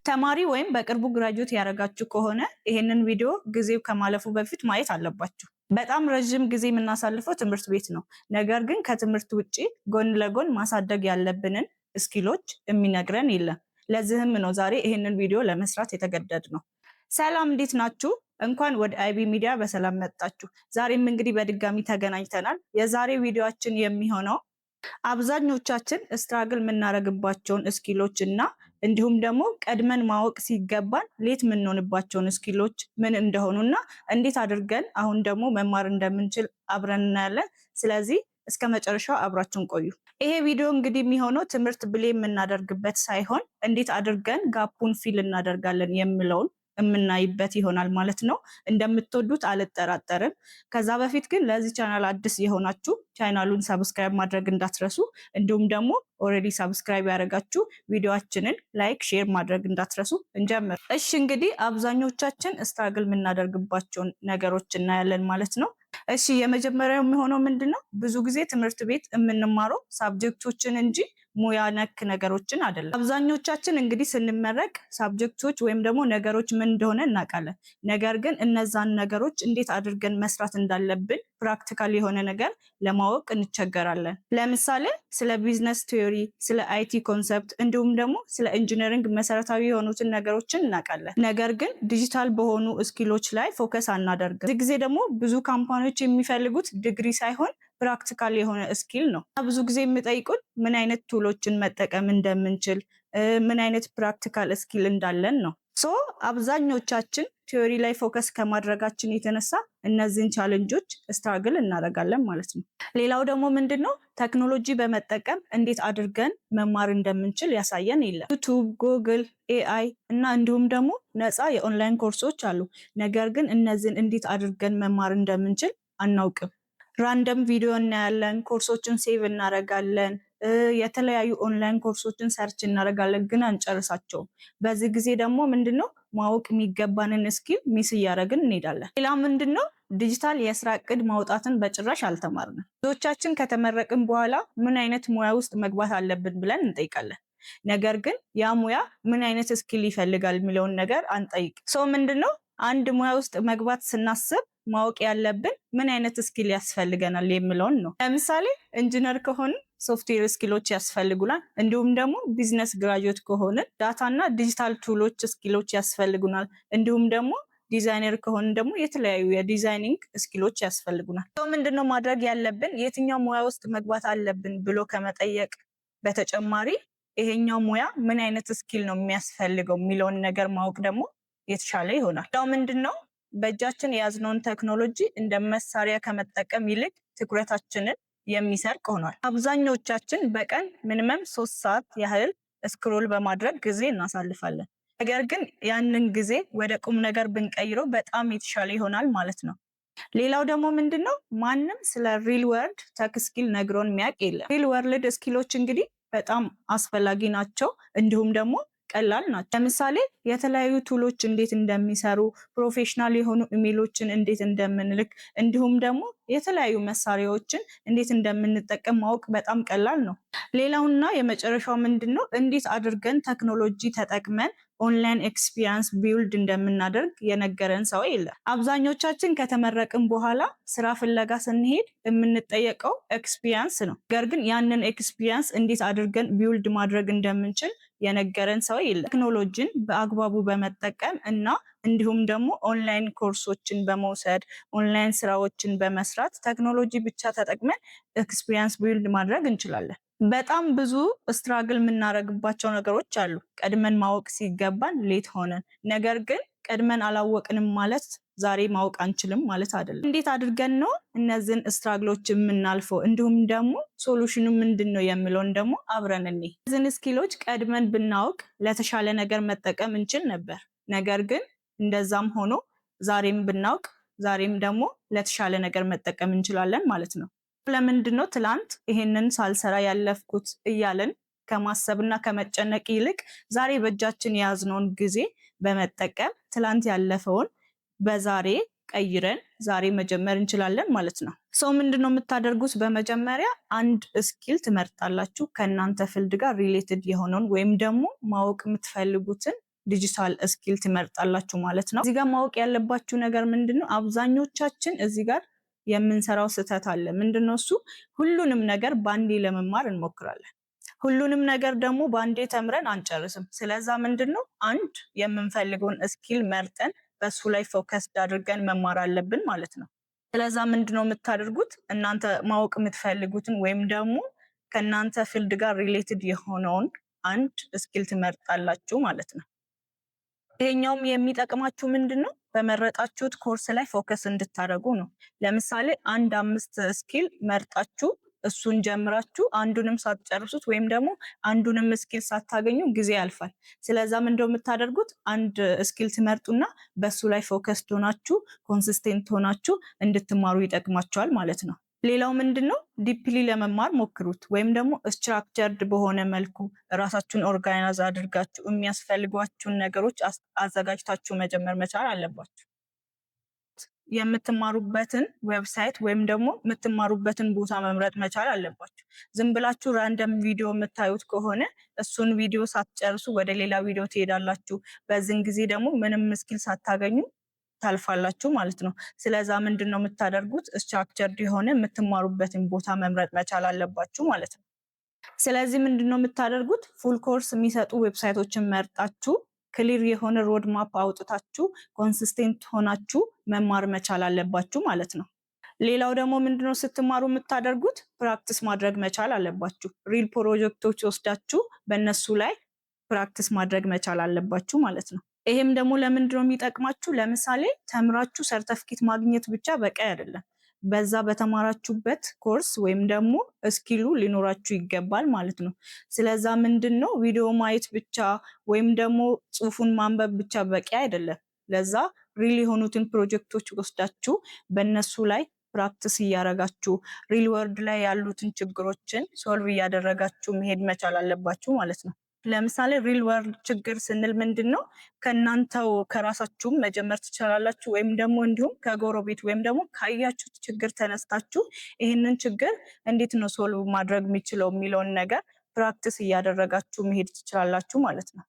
ተማሪ ወይም በቅርቡ graduate ያደረጋችሁ ከሆነ ይሄንን ቪዲዮ ጊዜው ከማለፉ በፊት ማየት አለባችሁ። በጣም ረዥም ጊዜ የምናሳልፈው ትምህርት ቤት ነው። ነገር ግን ከትምህርት ውጪ ጎን ለጎን ማሳደግ ያለብንን skill ኦች የሚነግረን የለም። ለዚህም ነው ዛሬ ይሄንን ቪዲዮ ለመስራት የተገደድነው። ሰላም፣ እንዴት ናችሁ? እንኳን ወደ አይቢ ሚዲያ በሰላም መጣችሁ። ዛሬም እንግዲህ በድጋሚ ተገናኝተናል። የዛሬ ቪዲዮአችን የሚሆነው አብዛኞቻችን struggle የምናደርግባቸውን skill ኦች እና እንዲሁም ደግሞ ቀድመን ማወቅ ሲገባን late የምንሆንባቸውን skill ኦች ምን እንደሆኑና እንዴት አድርገን አሁን ደግሞ መማር እንደምንችል አብረን እናያለን። ስለዚህ እስከ መጨረሻው አብራችሁን ቆዩ። ይሄ ቪዲዮ እንግዲህ የሚሆነው ትምህርት blame የምናደርግበት ሳይሆን እንዴት አድርገን gap ኡን fill እናደርጋለን የሚለውን የምናይበት ይሆናል ማለት ነው። እንደምትወዱት አልጠራጠርም። ከዛ በፊት ግን ለዚህ ቻናል አዲስ የሆናችሁ ቻናሉን subscribe ማድረግ እንዳትረሱ፣ እንዲሁም ደግሞ already subscribe ያደረጋችሁ ቪዲዮአችንን like፣ share ማድረግ እንዳትረሱ። እንጀምር። እሺ፣ እንግዲህ አብዛኞቻችን struggle የምናደርግባቸውን ነገሮች እናያለን ማለት ነው። እሺ፣ የመጀመሪያው የሚሆነው ምንድነው? ብዙ ጊዜ ትምህርት ቤት የምንማረው subject ኦችን እንጂ ሙያ ነክ ነገሮችን አይደለም። አብዛኞቻችን እንግዲህ ስንመረቅ subject ኦች ወይም ደግሞ ነገሮች ምን እንደሆነ እናውቃለን። ነገር ግን እነዛን ነገሮች እንዴት አድርገን መስራት እንዳለብን practical የሆነ ነገር ለማወቅ እንቸገራለን። ለምሳሌ ስለ business theory፣ ስለ IT concept እንዲሁም ደግሞ ስለ engineering መሰረታዊ የሆኑትን ነገሮችን እናውቃለን። ነገር ግን ዲጂታል በሆኑ skill ኦች ላይ focus አናደርግም። እዚህ ጊዜ ደግሞ ብዙ company ዎች የሚፈልጉት ዲግሪ ሳይሆን practical የሆነ skill ነው። ብዙ ጊዜ የሚጠይቁን ምን አይነት tool ኦችን መጠቀም እንደምንችል፣ ምን አይነት practical skill እንዳለን ነው። So አብዛኞቻችን theory ላይ focus ከማድረጋችን የተነሳ እነዚህን challenge ኦች struggle እናደርጋለን ማለት ነው። ሌላው ደግሞ ምንድን ነው? ቴክኖሎጂ በመጠቀም እንዴት አድርገን መማር እንደምንችል ያሳየን የለም። YouTube፣ Google፣ AI እና እንዲሁም ደግሞ ነፃ የኦንላይን ኮርሶች አሉ። ነገር ግን እነዚህን እንዴት አድርገን መማር እንደምንችል አናውቅም። Random ቪዲዮ እናያለን፣ ኮርሶችን save እናደርጋለን፣ የተለያዩ ኦንላይን ኮርሶችን search እናደርጋለን፣ ግን አንጨርሳቸውም። በዚህ ጊዜ ደግሞ ምንድነው ማወቅ የሚገባንን skill miss እያደረግን እንሄዳለን። ሌላ ምንድነው? ዲጂታል የስራ እቅድ ማውጣትን በጭራሽ አልተማርንም። ብዙዎቻችን ከተመረቅን በኋላ ምን አይነት ሙያ ውስጥ መግባት አለብን ብለን እንጠይቃለን። ነገር ግን ያ ሙያ ምን አይነት skill ይፈልጋል የሚለውን ነገር አንጠይቅ። So ምንድነው፣ አንድ ሙያ ውስጥ መግባት ስናስብ ማወቅ ያለብን ምን አይነት skill ያስፈልገናል የሚለውን ነው። ለምሳሌ ኢንጂነር ከሆንን software skill ኦች ያስፈልጉናል። እንዲሁም ደግሞ business graduate ከሆንን data እና digital tool ኦች skill ኦች ያስፈልጉናል። እንዲሁም ደግሞ ዲዛይነር ከሆንን ደግሞ የተለያዩ የ designing skill ኦች ያስፈልጉናል። ምንድነው ማድረግ ያለብን? የትኛው ሙያ ውስጥ መግባት አለብን ብሎ ከመጠየቅ በተጨማሪ ይሄኛው ሙያ ምን አይነት skill ነው የሚያስፈልገው የሚለውን ነገር ማወቅ ደግሞ የተሻለ ይሆናል። ያው ምንድነው፣ በእጃችን የያዝነውን ቴክኖሎጂ እንደ መሳሪያ ከመጠቀም ይልቅ ትኩረታችንን የሚሰርቅ ሆኗል። አብዛኞቻችን በቀን minimum 3 ሰዓት ያህል scroll በማድረግ ጊዜ እናሳልፋለን። ነገር ግን ያንን ጊዜ ወደ ቁም ነገር ብንቀይረው በጣም የተሻለ ይሆናል ማለት ነው። ሌላው ደግሞ ምንድነው፣ ማንም ስለ real world tech skill ነግሮን የሚያውቅ የለም። Real world skill ኦች እንግዲህ በጣም አስፈላጊ ናቸው፣ እንዲሁም ደግሞ ቀላል ናቸው። ለምሳሌ የተለያዩ tool ኦች እንዴት እንደሚሰሩ፣ professional የሆኑ ኢሜሎችን እንዴት እንደምንልክ፣ እንዲሁም ደግሞ የተለያዩ መሳሪያዎችን እንዴት እንደምንጠቀም ማወቅ በጣም ቀላል ነው። ሌላውና የመጨረሻው ምንድን ነው? እንዴት አድርገን ቴክኖሎጂ ተጠቅመን online experience build እንደምናደርግ የነገረን ሰው የለም። አብዛኞቻችን ከተመረቅን በኋላ ስራ ፍለጋ ስንሄድ የምንጠየቀው experience ነው። ነገር ግን ያንን experience እንዴት አድርገን build ማድረግ እንደምንችል የነገረን ሰው የለም። ቴክኖሎጂን በአግባቡ በመጠቀም እና እንዲሁም ደግሞ ኦንላይን ኮርሶችን በመውሰድ፣ ኦንላይን ስራዎችን በመስራት፣ ቴክኖሎጂ ብቻ ተጠቅመን experience build ማድረግ እንችላለን። በጣም ብዙ struggle የምናደርግባቸው ነገሮች አሉ፣ ቀድመን ማወቅ ሲገባን late ሆነን። ነገር ግን ቀድመን አላወቅንም ማለት ዛሬ ማወቅ አንችልም ማለት አይደለም። እንዴት አድርገን ነው እነዚህን struggle ኦች የምናልፈው፣ እንዲሁም ደግሞ solution ኑ ምንድን ነው የሚለውን ደግሞ አብረን እንይ። እነዚህን skill ኦች ቀድመን ብናውቅ ለተሻለ ነገር መጠቀም እንችል ነበር። ነገር ግን እንደዛም ሆኖ ዛሬም ብናውቅ ዛሬም ደግሞ ለተሻለ ነገር መጠቀም እንችላለን ማለት ነው። ለምንድን ነው ትላንት ይሄንን ሳልሰራ ያለፍኩት እያልን ከማሰብና ከመጨነቅ ይልቅ ዛሬ በእጃችን የያዝነውን ጊዜ በመጠቀም ትላንት ያለፈውን በዛሬ ቀይረን ዛሬ መጀመር እንችላለን ማለት ነው። So ምንድነው የምታደርጉት? በመጀመሪያ አንድ skill ትመርጣላችሁ፣ ከእናንተ field ጋር related የሆነውን ወይም ደግሞ ማወቅ የምትፈልጉትን digital skill ትመርጣላችሁ ማለት ነው። እዚህ ጋር ማወቅ ያለባችሁ ነገር ምንድነው? አብዛኞቻችን እዚህ ጋር የምንሰራው ስህተት አለ። ምንድነው እሱ? ሁሉንም ነገር ባንዴ ለመማር እንሞክራለን። ሁሉንም ነገር ደግሞ ባንዴ ተምረን አንጨርስም። ስለዛ ምንድነው አንድ የምንፈልገውን skill መርጠን በሱ ላይ focused አድርገን መማር አለብን ማለት ነው። ስለዛ ምንድነው የምታደርጉት? እናንተ ማወቅ የምትፈልጉትን ወይም ደግሞ ከእናንተ field ጋር related የሆነውን አንድ skill ትመርጣላችሁ ማለት ነው። ይሄኛውም የሚጠቅማችሁ ምንድን ነው? በመረጣችሁት ኮርስ ላይ focus እንድታደርጉ ነው። ለምሳሌ አንድ አምስት skill መርጣችሁ እሱን ጀምራችሁ አንዱንም ሳትጨርሱት ወይም ደግሞ አንዱንም skill ሳታገኙ ጊዜ ያልፋል። ስለዛ ምንድነው የምታደርጉት? አንድ skill ትመርጡና በሱ ላይ focus ሆናችሁ፣ consistent ሆናችሁ እንድትማሩ ይጠቅማችኋል ማለት ነው። ሌላው ምንድን ነው? Deeply ለመማር ሞክሩት፣ ወይም ደግሞ structured በሆነ መልኩ ራሳችሁን organize አድርጋችሁ የሚያስፈልጓችሁን ነገሮች አዘጋጅታችሁ መጀመር መቻል አለባችሁ። የምትማሩበትን website ወይም ደግሞ የምትማሩበትን ቦታ መምረጥ መቻል አለባችሁ። ዝም ብላችሁ random ቪዲዮ የምታዩት ከሆነ እሱን ቪዲዮ ሳትጨርሱ ወደ ሌላ ቪዲዮ ትሄዳላችሁ። በዚህን ጊዜ ደግሞ ምንም skill ሳታገኙ ታልፋላችሁ ማለት ነው። ስለዛ ምንድን ነው የምታደርጉት? Structured የሆነ የምትማሩበትን ቦታ መምረጥ መቻል አለባችሁ ማለት ነው። ስለዚህ ምንድን ነው የምታደርጉት? Full course የሚሰጡ website ኦችን መርጣችሁ፣ clear የሆነ road map አውጥታችሁ፣ consistent ሆናችሁ መማር መቻል አለባችሁ ማለት ነው። ሌላው ደግሞ ምንድነው ስትማሩ የምታደርጉት? Practice ማድረግ መቻል አለባችሁ። Real ፕሮጀክቶች ወስዳችሁ በእነሱ ላይ practice ማድረግ መቻል አለባችሁ ማለት ነው። ይሄም ደግሞ ለምንድነው የሚጠቅማችሁ? ለምሳሌ ተምራችሁ ሰርተፍኬት ማግኘት ብቻ በቂ አይደለም። በዛ በተማራችሁበት ኮርስ ወይም ደግሞ skill ኡ ሊኖራችሁ ይገባል ማለት ነው። ስለዛ ምንድን ነው ቪዲዮ ማየት ብቻ ወይም ደግሞ ጽሁፉን ማንበብ ብቻ በቂ አይደለም። ለዛ real የሆኑትን ፕሮጀክቶች ወስዳችሁ በእነሱ ላይ practice እያደረጋችሁ፣ real world ላይ ያሉትን ችግሮችን solve እያደረጋችሁ መሄድ መቻል አለባችሁ ማለት ነው። ለምሳሌ real world ችግር ስንል ምንድን ነው? ከእናንተው ከራሳችሁም መጀመር ትችላላችሁ፣ ወይም ደግሞ እንዲሁም ከጎረቤት ወይም ደግሞ ካያችሁት ችግር ተነስታችሁ ይህንን ችግር እንዴት ነው solve ማድረግ የሚችለው የሚለውን ነገር practice እያደረጋችሁ መሄድ ትችላላችሁ ማለት ነው።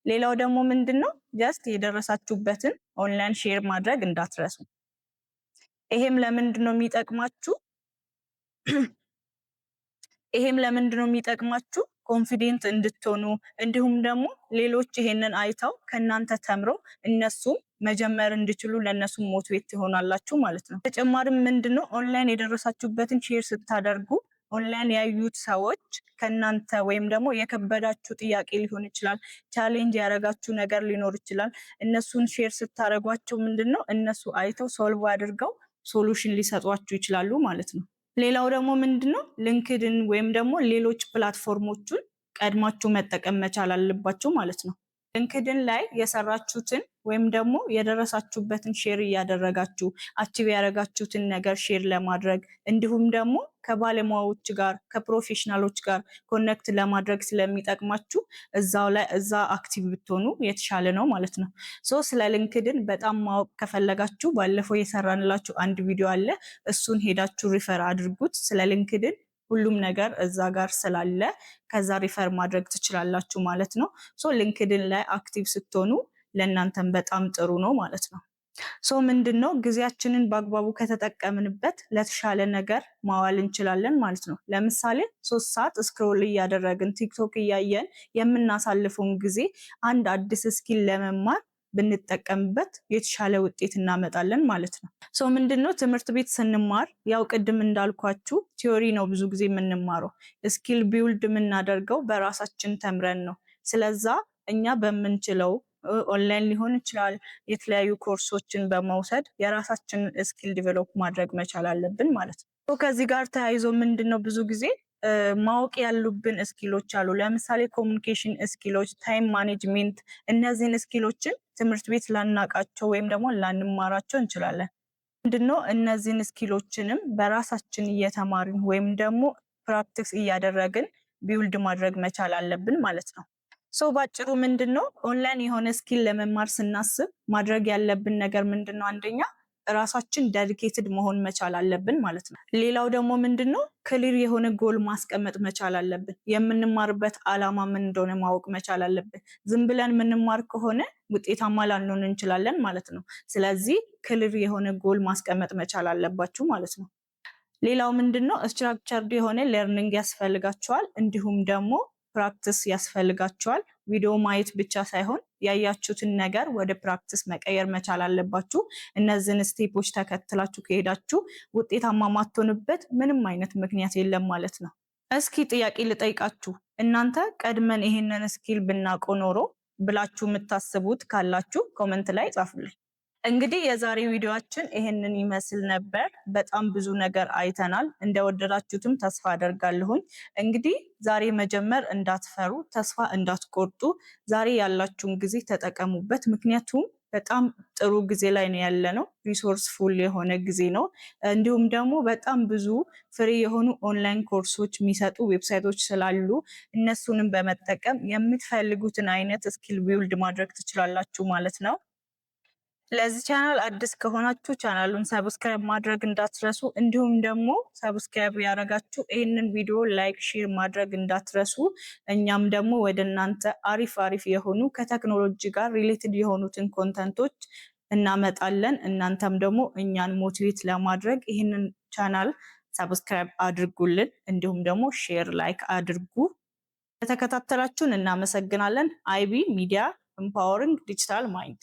ሌላው ደግሞ ምንድን ነው? Just የደረሳችሁበትን online share ማድረግ እንዳትረሱ። ይሄም ለምንድን ነው የሚጠቅማችሁ? Confident እንድትሆኑ፣ እንዲሁም ደግሞ ሌሎች ይሄንን አይተው ከእናንተ ተምረው እነሱም መጀመር እንዲችሉ ለእነሱም motivate ትሆናላችሁ ማለት ነው። ተጨማሪም ምንድነው? ኦንላይን የደረሳችሁበትን share ስታደርጉ ኦንላይን ያዩት ሰዎች ከእናንተ ወይም ደግሞ የከበዳችሁ ጥያቄ ሊሆን ይችላል፣ challenge ያደረጋችሁ ነገር ሊኖር ይችላል። እነሱን share ስታደርጓቸው ምንድን ነው እነሱ አይተው solve አድርገው solution ሊሰጧችሁ ይችላሉ ማለት ነው። ሌላው ደግሞ ምንድነው? LinkedIn ወይም ደግሞ ሌሎች platform ኦችን ቀድማችሁ መጠቀም መቻል አለባችሁ ማለት ነው። LinkedIn ላይ የሰራችሁትን ወይም ደግሞ የደረሳችሁበትን share እያደረጋችሁ፣ achieve ያደረጋችሁትን ነገር share ለማድረግ፣ እንዲሁም ደግሞ ከባለሙያዎች ጋር፣ ከ professional ኦች ጋር connect ለማድረግ ስለሚጠቅማችሁ እዛው ላይ እዛ active ብትሆኑ የተሻለ ነው ማለት ነው። So ስለ LinkedIn በጣም ማወቅ ከፈለጋችሁ ባለፈው የሰራንላችሁ አንድ ቪዲዮ አለ። እሱን ሄዳችሁ refer አድርጉት። ስለ LinkedIn ሁሉም ነገር እዛ ጋር ስላለ ከዛ refer ማድረግ ትችላላችሁ ማለት ነው። So LinkedIn ላይ active ስትሆኑ ለእናንተም በጣም ጥሩ ነው ማለት ነው። So ምንድን ነው ጊዜያችንን በአግባቡ ከተጠቀምንበት ለተሻለ ነገር ማዋል እንችላለን ማለት ነው። ለምሳሌ 3 ሰዓት scroll እያደረግን፣ TikTok እያየን የምናሳልፈውን ጊዜ አንድ አዲስ skill ለመማር ብንጠቀምበት የተሻለ ውጤት እናመጣለን ማለት ነው። So ምንድን ነው ትምህርት ቤት ስንማር ያው ቅድም እንዳልኳችሁ theory ነው ብዙ ጊዜ የምንማረው። Skill build የምናደርገው በራሳችን ተምረን ነው። ስለዛ እኛ በምንችለው ኦንላይን ሊሆን ይችላል፣ የተለያዩ ኮርሶችን በመውሰድ የራሳችንን skill develop ማድረግ መቻል አለብን ማለት ነው። ከዚህ ጋር ተያይዞ ምንድን ነው ብዙ ጊዜ ማወቅ ያሉብን skill ኦች አሉ። ለምሳሌ communication skill ኦች፣ time management፣ እነዚህን skill ኦችን ትምህርት ቤት ላናቃቸው ወይም ደግሞ ላንማራቸው እንችላለን። ምንድነው እነዚህን skill ኦችንም በራሳችን እየተማርን ወይም ደግሞ practice እያደረግን build ማድረግ መቻል አለብን ማለት ነው። So ባጭሩ ምንድን ነው ኦንላይን የሆነ skill ለመማር ስናስብ ማድረግ ያለብን ነገር ምንድን ነው? አንደኛ እራሳችን dedicated መሆን መቻል አለብን ማለት ነው። ሌላው ደግሞ ምንድን ነው? Clear የሆነ ጎል ማስቀመጥ መቻል አለብን። የምንማርበት አላማ ምን እንደሆነ ማወቅ መቻል አለብን። ዝም ብለን የምንማር ከሆነ ውጤታማ ላንሆን እንችላለን ማለት ነው። ስለዚህ clear የሆነ ጎል ማስቀመጥ መቻል አለባችሁ ማለት ነው። ሌላው ምንድን ነው? Structured የሆነ learning ያስፈልጋችኋል። እንዲሁም ደግሞ practice ያስፈልጋችኋል። ቪዲዮ ማየት ብቻ ሳይሆን ያያችሁትን ነገር ወደ practice መቀየር መቻል አለባችሁ። እነዚህን step ኦች ተከትላችሁ ከሄዳችሁ ውጤታማ ማትሆኑበት ምንም አይነት ምክንያት የለም ማለት ነው። እስኪ ጥያቄ ልጠይቃችሁ። እናንተ ቀድመን ይሄንን skill ብናውቀው ኖሮ ብላችሁ የምታስቡት ካላችሁ comment ላይ ጻፉልኝ። እንግዲህ የዛሬ ቪዲዮአችን ይሄንን ይመስል ነበር። በጣም ብዙ ነገር አይተናል። እንደወደዳችሁትም ተስፋ አደርጋለሁኝ። እንግዲህ ዛሬ መጀመር እንዳትፈሩ፣ ተስፋ እንዳትቆርጡ፣ ዛሬ ያላችሁን ጊዜ ተጠቀሙበት። ምክንያቱም በጣም ጥሩ ጊዜ ላይ ነው ያለነው። Resourceful የሆነ ጊዜ ነው። እንዲሁም ደግሞ በጣም ብዙ free የሆኑ online course ኦች የሚሰጡ website ኦች ስላሉ እነሱንም በመጠቀም የምትፈልጉትን አይነት skill build ማድረግ ትችላላችሁ ማለት ነው። ለዚህ ቻናል አዲስ ከሆናችሁ ቻናሉን subscribe ማድረግ እንዳትረሱ፣ እንዲሁም ደግሞ subscribe ያደረጋችሁ ይህንን ቪዲዮ like፣ share ማድረግ እንዳትረሱ። እኛም ደግሞ ወደ እናንተ አሪፍ አሪፍ የሆኑ ከቴክኖሎጂ ጋር related የሆኑትን content ኦች እናመጣለን። እናንተም ደግሞ እኛን motivate ለማድረግ ይህንን ቻናል subscribe አድርጉልን፣ እንዲሁም ደግሞ share like አድርጉ። ለተከታተላችሁን እናመሰግናለን። አይቢ ሚዲያ፣ empowering digital mind።